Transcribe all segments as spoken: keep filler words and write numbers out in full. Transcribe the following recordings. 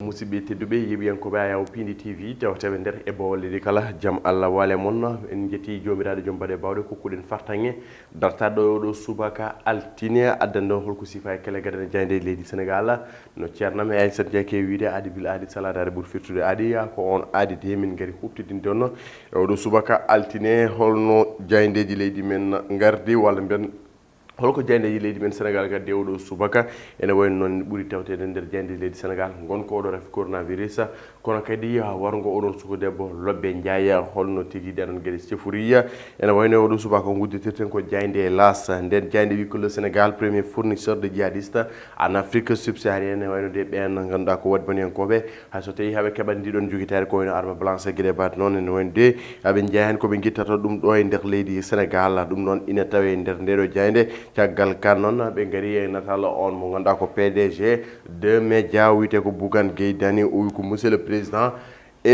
Musidɓe tedduɓe, yeeɓiyankooɓe Ayaw Piindi T V, tewteeɓe nder e bowal leydi kala, jam Allah waale mon. En njetti Joomiraaɗo joom baɗe bawɗe, kokkuɗen fartaŋŋe dartaɗo e oɗo subaka altine, addanɗo holko sifa e kele gadane jaaynde leydi Senegal. No ceernam e Aysata Jeeke wiide, aadi bil aadi, salaade aadi ɓuri firtude aadi, ko on aadi de min ngari huɓtidinde on e oɗo subaka altine, holno jaayndeeji leydi men ngardi, walla mbiyen holko jaayndeeji leydi men Senegal ngaddi e oɗo subaka. Ene wayi noon ɓuri tawteede nder jaayndeeji leydi Senegal, ngon ko oɗo rafi coronavirus, kono kadi warngo oɗon suka debbo Lobbe Njaay, holno tigi ɗeɗon geɗe ceforiya. Ene wayno e oɗo subaka ngudditirten ko jaaynde L'As, nden jaaynde wi ko le Sénégal premier fournisseur de djihadistes en Afrique subsaharienne, ene wayno de ɓen ngannduɗaa ko waɗbaniyankooɓe, hay so tawii haɓe keɓat ndiɗon jogitaari ko wayno arme blanche e geɗe baɗ noon, ene wayno de haɓe njeeya heen ko ɓe ngittata ɗum ɗo e nder leydi Senegal. Ɗum noon ina tawe e nder ndeɗo jaaynde. Caggal kan noon ɓe ngari e natal on mo ngannduɗaa ko P D G de média wiyetee ko Bougane Gueye Dany, o wi ko monsieur le président,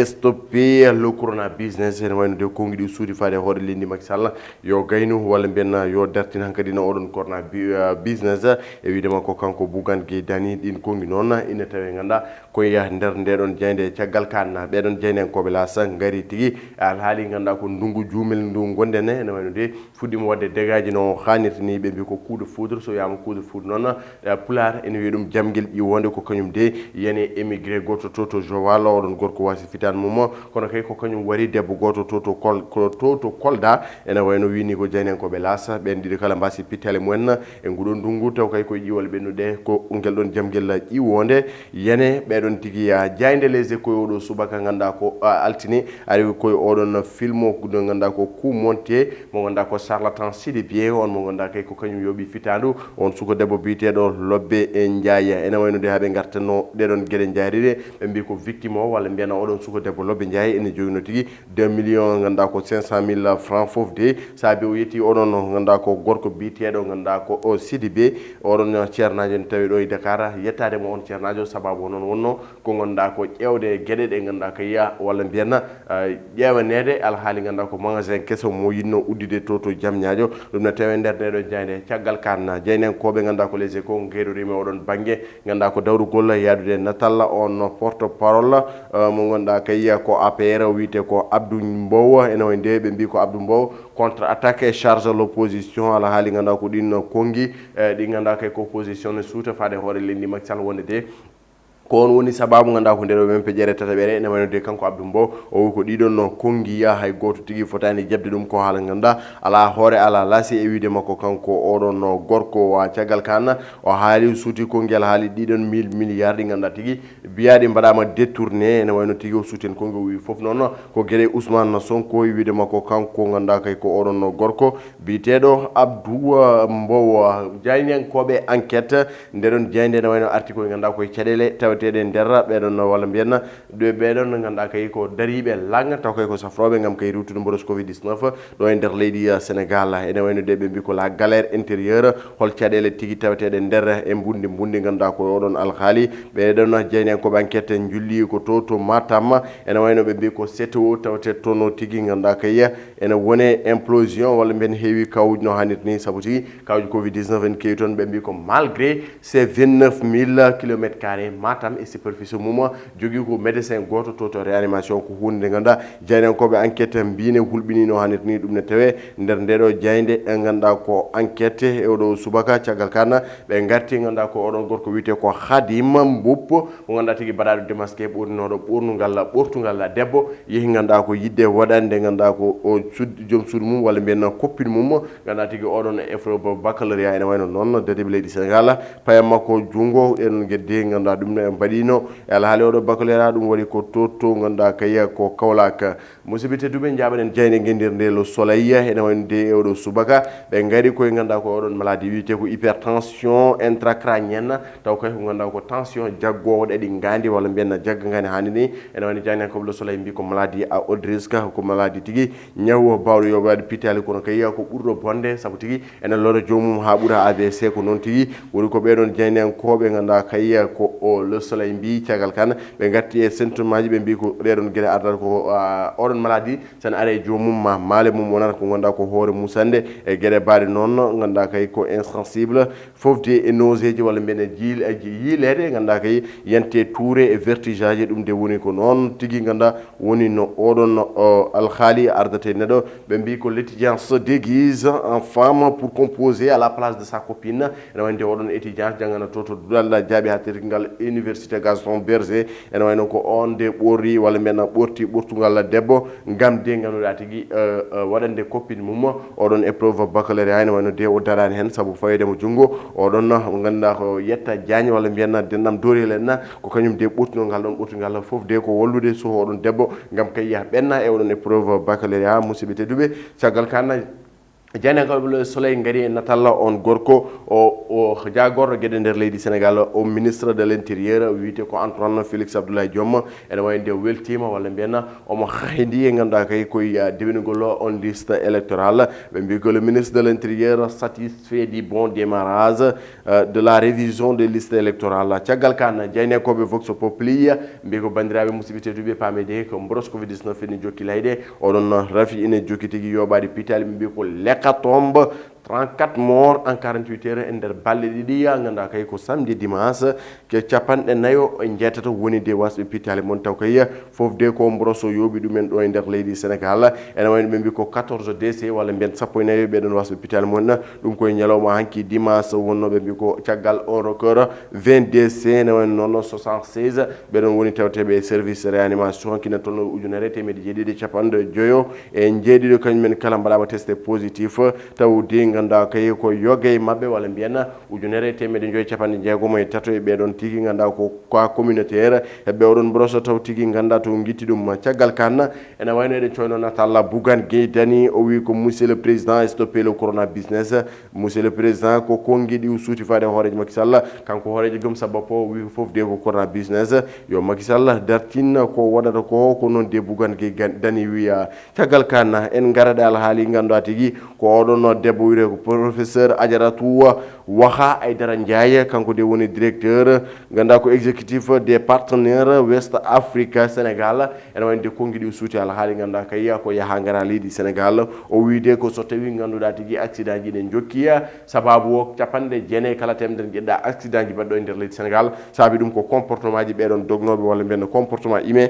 stoppé le corona business. Ene wayno de konngi ɗi suuti faade hoore leydi Macky Sall, yo gaynu walla mbiyen yo dartin hankadi no oɗon corona bi- eh, business. E wiide makko kanko Bougane Gueye Dany, ɗin konngi noon ina tawe ngannduɗaa ko e nder ndeɗon jaaynde. Caggal kan ɓeɗon jaayndeyankooɓe L'As ngari tigi alhaali ngannduɗaa ko ndungu juumel ndu ngonɗen, ene wayno de fuɗɗiima waɗde dégâts ji no haanirta ni. Ɓe mbi ko coup de foudre, so wiyaama coup de foudre noon, eh, Pulaar ene wiya ɗum jamngel ƴiwonde, ko kañum de yani émigré gooto to to Joal, oɗon gorko waasi fitaandu mum, kono kay ko kañum wari debbo gooto to to Kol-, ko to to Kolda. Ene wayno wii ni ko jaayndeyankooɓe L'As, ɓeen ɗiɗo kala mbaasi pittaali mumen e nguɗo ndungu, taw kay koye ƴiwol ɓennuɗe ko ngel ɗon jamngel ƴiwonde. Yene ɓeɗon tigi ya jaaynde Les Échos e oɗo subaka ngannduɗaa ko, ah, altine, ari koye oɗon filmo ɗo ngannduɗaa ko Coup Monté, mo ngannduɗaa ko charlatan Sidibé, on mo ngannduɗaa kay ko kañum yooɓi fitaandu on suka debbo biyeteeɗo Lobbe e Njaay. Ene wayno de haɓe ngartano ɗeɗon geɗe njaarire, ɓe mbi ko victime o walla mbiyana oɗon suka debbo Lobbe Njaay ene jogino tigi deux millions ngannduɗaa ko cinq cent mille francs fof de, saabi o yetti oɗon ngannduɗaa ko gorko biyeteeɗo ngannduɗaa ko o Sidibé, oɗon ceernaajo ne tawi ɗo e Dakar, yettaade mo on ceernaajo, sababu o noon wonno ko ngannduɗaa ko ƴeewde geɗe ɗe ngannduɗaa ko yiya walla mbiyen, eh, ƴeewaneede alhaali ngannduɗaa ko magasin keso mo yiɗno uddude to to Jamñaajo. Ɗum ne tawe nder ndeɗo jaaynde. Caggal kan jaayndeyankooɓe ngannduɗaa ko Les Échos ngeeroriima oɗon bannge, ngannduɗaa ko dawrugol yaadude natal on porte parole, eh, mo ngannduɗaa ko yiya ko A P R wiyetee ko Abdou Mbow. Ene wayi nde ɓe mbi ko Abdou Mbow contre attaque et charge l'opposition, alhaali ngannduɗaa ko ɗin konngi, eh, ɗi ngannduɗaa kay ko opposition ne suuta faade hoore leydi Macky Sall wonde de ko on woni sababu ngannduɗaa ko nder o men peƴere tataɓere. Ene wayno de kanko Abdou Mbow o wi ko ɗiɗon no konngi ya hay gooto tigi fotaani jaɓde ɗum ko haala ngannduɗaa alaa hoore alaa laasi e wiide makko kanko oɗon no gorko wa caggal kan o haali suuti konngi alhaali ɗiɗon mille milliards ɗi ngannduɗaa tigi biyaaɗi mbaɗaama détourné. Ene wayno tigi o suuti en konngi o wi fof noon ko geɗe Ousmane Sonko e wiide makko kanko ngannduɗaa kay ko oɗon no gorko biyeteeɗo Abdou, uh, Mbow, uh, jaayndiyankooɓe enquête. Nde ɗon jaaynde ne wayno arti koye ngannduɗaa koye caɗeele taweteeɗe nder ɓeɗon walla mbiyen ɗo ɓeɗon ngannduɗaa kay ko dariiɓe lang taw kay ko safrooɓe ngam kay riwtude mboros covid dix-neuf ɗo e nder leydi, uh, Sénégal. Ene wayno de ɓe mbi ko la galère intérieure, hol caɗeele tigi taweteeɗe nder e mbundi mbundi ngannduɗaa ko oɗon alhaali. Ɓeɗon jaayndiyankooɓe enquête njulli ko to to Matam. Ene wayno ɓe mbi ko C T O tawete toon o tigi ngannduɗaa kay ene wone implosion walla mbiyen heewi kawuji no hannirta ni, sabu tigi kawuji covid dix-neuf en keewi toon. Ɓe mbi ko malgré ces vingt-neuf mille kilomètres carrés, Matam e superficie mum jogii ko médecin gooto to to réanimation, ko huunde nde ngannduɗaa jaayndiyankooɓe enquête mbiine hulɓinii no hannirta ni. Ɗum ne tawe nder ndeɗo jaaynde e ngannduɗaa ko enquête e oɗo subaka. Caggal kan ɓe ngarti ngannduɗaa ko oɗon gorko wiyetee ko Khadim Mboup, mo ngannduɗaa tigi baɗaaɗo démasqué, ɓorninooɗo ɓornugal ɓortugal debbo, yehi ngannduɗaa ko yiɗde waɗande ngannduɗaa ko o sud-, joom suudu mum walla mbiyen koppin mum, ngannduɗaa tigi oɗon épreuve baccalauréat ene wayno noon dariiɓe leydi Sénégal, payam makko junngo, eɗon geddi ngannduɗaa ɗum ne mbaɗino e alhaali oɗo baccalauréat, ɗum waɗi ko to to ngannduɗaa kay ko Kaolack. Musidɓe tedduɓe, njaaɓaɗen jaaynde ngendirnde Le Soleil, ene wayno de e oɗo subaka ɓe ngari koye ngannduɗaa ko oɗon maladie wiyetee ko hypertension intracrânienne, taw kay ko ngannduɗaa ko tension jaggoowo ɗaɗi ngaandi walla mbiyen jagga ngaandi haandi ni. Ene wayno jaayndiyankooɓe Le Soleil mbi ko maladie à haut risque, ko maladie tigi ñawu baawɗo yooɓaade pittaali, kono kay ko ɓurɗo bonde, sabu tigi ene lora joomum haa ɓura A V C. Ko noon tigi woni ko ɓeɗon jaayndiyankooɓe ngannduɗaa kay ko o Le Soleil mbi caggal kan ɓe gatti e symptôme aji, ɓe mbi ko ɗeɗon gueɗe ardata ko ah, oɗon maladie sene ara e joomum ma maale mum wonata ko ganduɗa ko hoore musande e gueɗe baɗe noon ganduɗa kay ko insensible, fofde e nausée ji walla mbiyen e jiil- e ji- yiileede ganduɗa kay yante tuure e vertige aji, ɗum de woni ko noon tigi ganduɗa woni no oɗon o alhaali ardata e neɗɗo. Ɓe mbi ko l'étudiant se déguise en femme pour composer à la place de sa copine. Ene wayde oɗon étudiant jangana to to duɗal jaaɓi ha tergal université Gaston Berger. Ene wayno ko on de ɓorri walla mbiyen ɓorti ɓortugal debbo ngam de ganduɗa tigi eh, eh, waɗande copine mum oɗon épreuve baccalauréat. Ene wayno de o darani hen saabu fawede mo junngo oɗon mo ganduɗa ko Yetta Diagne walla mbiyen denɗam Dorel en, ko kañum de ɓortuno ngal ɗon ɓortugal fof de ko wallude soho oɗon debbo ngam kay yaha ɓenna e oɗon épreuve baccalauréat. Musidɓe tedduɓe, caggal kan jaynagal Le Soleil ngari e natalla on gorko o o jagorɗo gueɗe nder leydi Sénégal, o ministre de l'intérieur wiyete ko Antoine Félix Abdoulaye Diome. Ene wawi nde weltima walla mbiyen omo haydi e ganduɗa kay koye ah, dewinugol on liste électorale. Ɓe mbi ko le ministre de l'intérieur satisfait du bon démarrage euh, de la révision des listes électorales. Caggal kan jaynekoɓe Vox Populi mbi ko bandiraɓe musidɓe tedduɓe paamede ko mboros covid dix-neuf ene jokki layde. Oɗon rafi ene jokki tigi yoɓaɗi pitali ɓe mbi ko l'hécatombe, trente-quatre morts en quarante-huit heures e nder balɗe ɗiɗi ya ganduɗa kay ko samedi dimanche ke capanɗe nayo e jeetato woni de wasɓe pitali mon taw kay fof de ko mbroso yooɓi ɗumen ɗo e nder leydi Sénégal. Ene wayno ɓe mbi ko quatorze décès walla mbiyen sappo e nayo ɓeɗon wasɓe pitali mon. Ɗum koye ñalawma hanki dimanche wonno ɓe mbi ko caggal o record vingt décès ene wayno noon soixante-seize ɓeɗon woni tawteɓe e service réanimation kina tolno ujunere temedde jeeɗiɗi e capanɗe joyo e jeeɗiɗo kañum men kala mbaɗama testé positif. Taw de ganduɗa kay ko yoga e mabɓe walla mbiyen ujunere e temedde joyi capanɗe jeegomo e tato e ɓeɗon tigi ganduɗa ko ka communautaire heɓɓe oɗon broso taw tigi ganduɗa to guitti ɗum. Caggal kan ene wayno eɗen coyno natalla Bougane Gueye Dany o wi ko monsieur le président stoppez le corona business. Monsieur le président ko konngi ɗi o suuti faade hoorejo Macky Sall, kanko hoorejo gom sabba po o wi fof de ko corona business. Yo Macky Sall dartin ko waɗata ko ko noon de Bougane Gueye Dany wiya. Caggal kan en ngaraɗe alhaali ganduɗa tigi ko oɗon debbo wiyete ko professeur Adjaratou Waha Aidara Ndiaye, kanko de woni directeur ganduɗa ko exécutif des partenaires West Africa Sénégal. Ene wayde konngi ɗi suuti alhaali ganduɗa kay ko yaha ngara leydi Sénégal. O wiide ko so tawi ganduɗa tigi accident ji ɗen jokkiya sababu o capanɗe jeenayi kala temedere jeɗɗa accident ji mbaɗɗo e nder leydi Sénégal. Saabi ɗum ko comportement ji ɓeɗon dognoɓe walla mbiyen comportement humain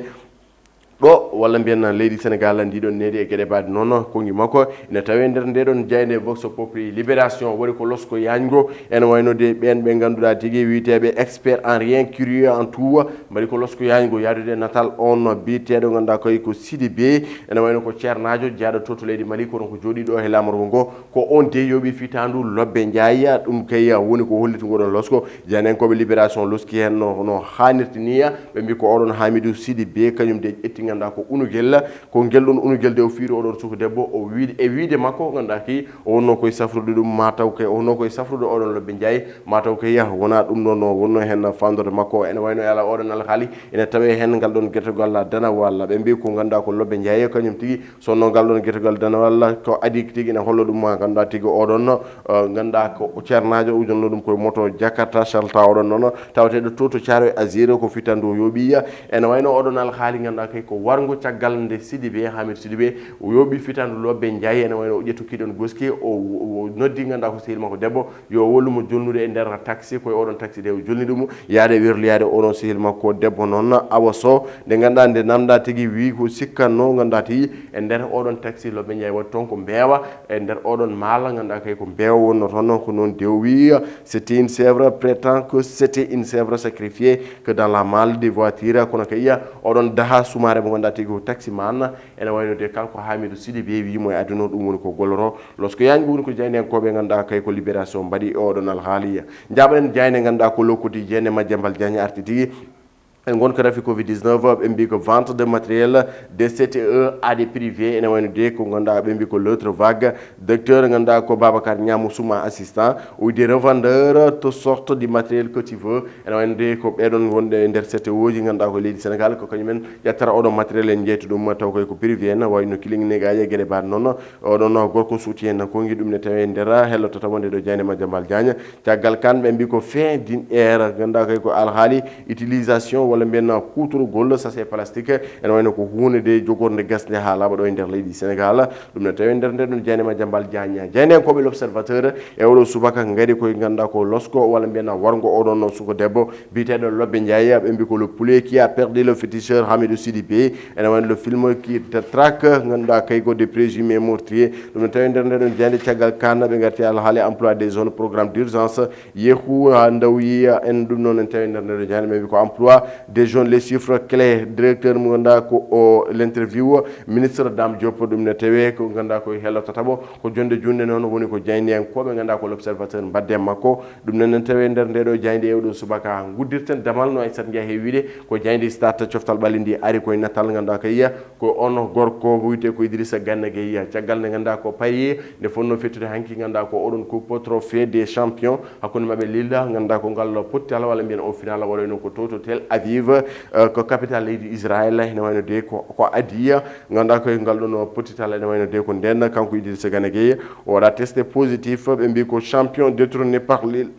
ɗo walla mbiyen leydi Sénégal ndiɗon needi e gueɗe mbaɗe noon konngi makko ina tawe nder ndeɗon jayde Vox Populi. Libération waɗi ko losko yañgo ene wayno de ɓen ɓe ganduɗa tigi wiyeteɓe expert en rien curieux en tout mbaɗi ko losko yañgo yaadude natal on biyeteɗo ganduɗa koye ko Sidibé. Ene wayno ko ceernajo jaaɗo to to leydi Mali kono ko jooɗiɗo he lamorgo ngo ko on de yooɓi fitandu Lobbe Ndiaye. Ɗum kay woni ko holliti ngoɗon losko. Jaynankooɓe Libération loski heen no no haanirta nii. Ɓe mbii ko oɗon Hamidou Sidibé, kañum de ƴetti ngannduɗaa ko unugel, ko ngel ɗoon unugel de o fiiri oɗon suka debbo, o wiide, e wiyde makko ngannduɗaa kay o wonnoo koye safrude ɗum, maa taw kay o wonnoo koye safrude oɗon Lobbe Njaay, maa taw kay wonaa ɗum ɗoon o wonnoo heen faandoode makko. Ene wayno e ala oɗon alhaali ene tawee heen ngal ɗoon gertogol danawal. Ɓe mbii ko ngannduɗaa ko Lobbe Njaay kañum tigi, so wonnoo ngal ɗoon gertogol danawal ko adii tigi ene holla ɗum maa ngannduɗaa tigi oɗon eh, ngannduɗaa ko ceernaajo, o jonnoo ɗum koye moto Jakarta, Charlatan oɗon noon, tawateeɗo to, to Thiaroye Azur, ko fitandu o yooɓi. Ene wayno oɗon alhaali ngannduɗaa kay ko warngo caggal nde Sidibé, Hamidou Sidibé, o yooɓi fitandu Lobbe Njaay, ene wayno o ƴettu kiɗon goski, o, o, o noddi ngannduɗaa ko sehil makko debbo, yo o wallu mo jonnude e nder taxi, koye oɗon taxi de o jonni ɗum, yaade werloyaade oɗon sehil makko debbo noon, Awa Sow, nde ngannduɗaa nde namdaa tigi wii ko sikkatnoo ngannduɗaa tigi e nder oɗon taxi Lobbe Njaay waɗi toon ko mbeewa, e nder oɗon maala, ngannduɗaa kay ko mbeewa wonnoo toon, ko noon de o wii, c'était une chèvre, prétend que c'était une chèvre sacrifiée que dans la malle de voiture, kono kay oɗon daha sumaare mo ngannduɗaa tigi ko taximan, ene wayno de kanko Hamidou Sidibé wii mo e aduna o ɗum woni ko gollotoo. Lorsque yaango woni ko jaynenkooɓe ngannduɗaa kay ko Libération mbaɗi e oɗon alhaali. Njaaɓaɗen jayne ngannduɗaa ko Le Quotidien, Madiambal Diagne arti tigi. En ngon ko rafi covid dix-neuf, ɓe mbi ko vente de matériel de C T E à des privés, ene wayno de ko ganduɗa ɓe mbi ko l'autre vague. Docteur ganduɗa ko Babacar Niamou Souma, assistant, ou des revendeurs, toutes sortes de matériel que tu veux. Ene wayno de ko ɓeɗon wonde e nder C T E oji ganduɗa ko leydi Sénégal, ko kañumen ƴettata oɗo matériel, en jeyta ɗum taw koy ko privé en, wayno kiling negaji e gueɗe baɗe noon. Oɗon gorko suuti hen ko ngi ɗum ne tawe nder hello tata wonde ɗo jayne Madiambal Diagne. Caggal kan ɓe mbi ko fin d'une ère, ganduɗa kay ko alhaali utilisation walla mbiyen kuutorgol sachet plastique, ene wayno ko hunde de jogorde gasde ha laaɓa ɗo e nder leydi Sénégal. Ɗum ne tawi nder nde ɗon jayne Madiambal Diagne. Jayneyankoɓe L'Observateur e oɗo subaka ngari koye ganduɗa ko losko walla mbiyen wargo oɗon suko debbo biyeteɗo Lobbe Ndiaye, ɓe mbi ko le poulet qui a perdu le féticheur Hamidou Sidibé, ene wayno le film qui te traque, ganduɗa kay ko des présumés meurtriers. Ɗum ne tawi nder nde ɗon jayne, caggal kan ɓe garti alhaali emploi des jeunes, programme d'urgence, yeehu ha ndawi en. Ɗum noon en tawi nder nde ɗon jayne ɓe mbi ko emploi des jeunes, les chiffres clés, directeur mo ganduɗa ko o l'interview, ministre Dame Diop. Ɗum ne tawi ko ganduɗa ko hello tataɓo, ko jonde junde noon woni ko jayneyankoɓe ganduɗa ko L'Observateur mbadde makko. Ɗum noon en tawi nder nde ɗo jayde e oɗo subaka guddirten damal no Aissata Ndiaye heewi wiide, ko jayde Stade coftal ɓalli ndi ari koye natal ganduɗa kay ko on gorko wiyete ko Idrissa Gana Gueye. Caggal nde ganduɗa ko pari nde fonno fettude hanki ganduɗa ko oɗon coupe trophée des champions hakkunde mabɓe Lille, ganduɗa ko ngal pottal walla mbiyen o final waɗoyno ko to to Tel Aviv, eh, ko capitale leydi Israël. Ene wayno de ko, ko adiya ganduɗa koye ngal ɗon pottital, ene wayno de ko nden kanko Idrissa Gana Gueye o waɗa testé positif, ɓe mbi ko champion détrôné par Lille.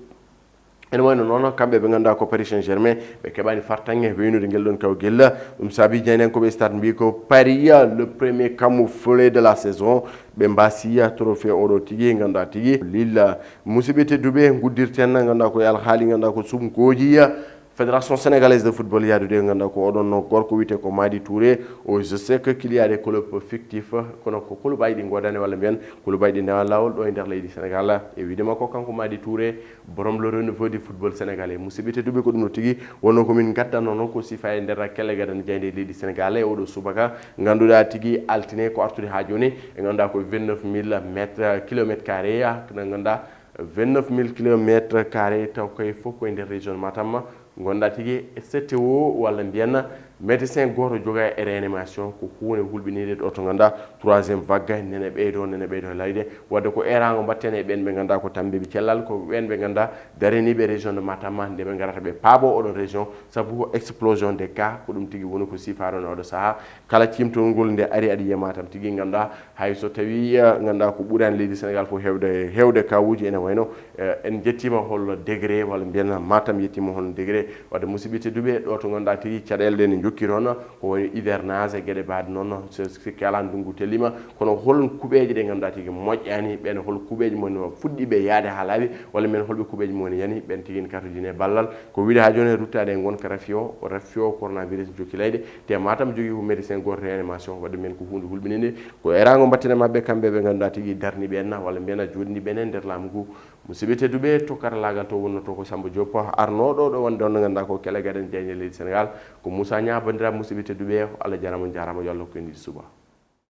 Ene wayno noon kamɓe ɓe ganduɗa ko Paris Saint-Germain, ɓe keɓani fartange weynude ngel ɗon kawgel. Ɗum saabi jaynen ko ɓe stade mbi ko Paris le premier camouflé de la saison. Ɓe mbasiya trophée oɗo tigi ganduɗa tigi Lille. Musidɓe tedduɓe, guddirten ganduɗa ko e alhaali ganduɗa ko sumkoji. Fédération sénégalaise de football yaadude ganduɗa ko oɗon no gorko wiyete ko Madi Touré. O, je sais que qu'il y a des clubs fictifs, kono ko club aji ɗi godani walla mbiyen club aji ɗi ndewa lawol ɗo e nder leydi Sénégal. E wiide makko kanko Madi Touré, borom le renouveau du football sénégalais. Musidɓe tedduɓe, ko ɗum no tigi wonno ko min gaddanno noon ko sifa e nder kelle gadane jayde leydi Sénégal e oɗo subaka, ganduɗa tigi altine ko artude ha joni, e ganduɗa ko vingt-neuf mille mètres, kilomètres carrés, no ganduɗa vingt-neuf mille kilomètres carrés, taw kay fof koye nder région Matam, gonda tigi C T O walla mbiyen médecin goto joga e réanimation. Ko hunde hulɓinide ɗo to ganduɗa troisième vague nene ɓeydo, nene ɓeydo layde. Wadde ko erango mbatten e ɓen ɓe ganduɗa ko tambeɓe cellal, ko ɓen ɓe ganduɗa daraniɓe région de Matam, nde ɓe garata ɓe paabo oɗon région, sabu explosion des cas, ko ɗum tigi woni ko sifaɗon e oɗo saaha. Kala cimtol ngol nde ari aɗa yiya Matam tigi ganduɗa, hay so tawi, eh, ganduɗa ko ɓurani leydi Sénégal fof hewde, hewde kawuji ene wayno, eh, en jettima hol degré walla mbiyen Matam yettima hol degré. Wadde musidɓe tedduɓe, ɗo to ganduɗa tigi caɗele ɗe ne jokki toon, ko woni hivernage e gueɗe baɗe noon, so sikki ala ndungu tellima, kono hol kuuɓeji ɗe ganduɗa tigi moƴƴani ɓen, hol kuuɓeji mon fuɗɗiɓe yaade ha laaɓi, walla men holɓe kuuɓeji mon yani ɓen tigi ne kartojine ballal. Ko wiide ha joni ruttade e gonka rafi o, rafi o coronavirus jokki layde, te Matam jogui ko médecin goto réanimation, wadde men ko hunde hulɓininde. Ko erango mbatten e mabɓe kamɓe ɓe ganduɗa tigi darni ɓe enna walla mbiyen a joɗini ɓe ene nder laamu ngu. Musidɓe tedduɓe, to karallagal to wonno to ko Samba Diop arnoɗo ɗo wonde on ganduɗa ko kelle gadane jayde leydi Sénégal. Ko Moussa Niang bandiraɓe musidɓe tedduɓe, Allah jarama, on jarama, yo Allah ko en suba.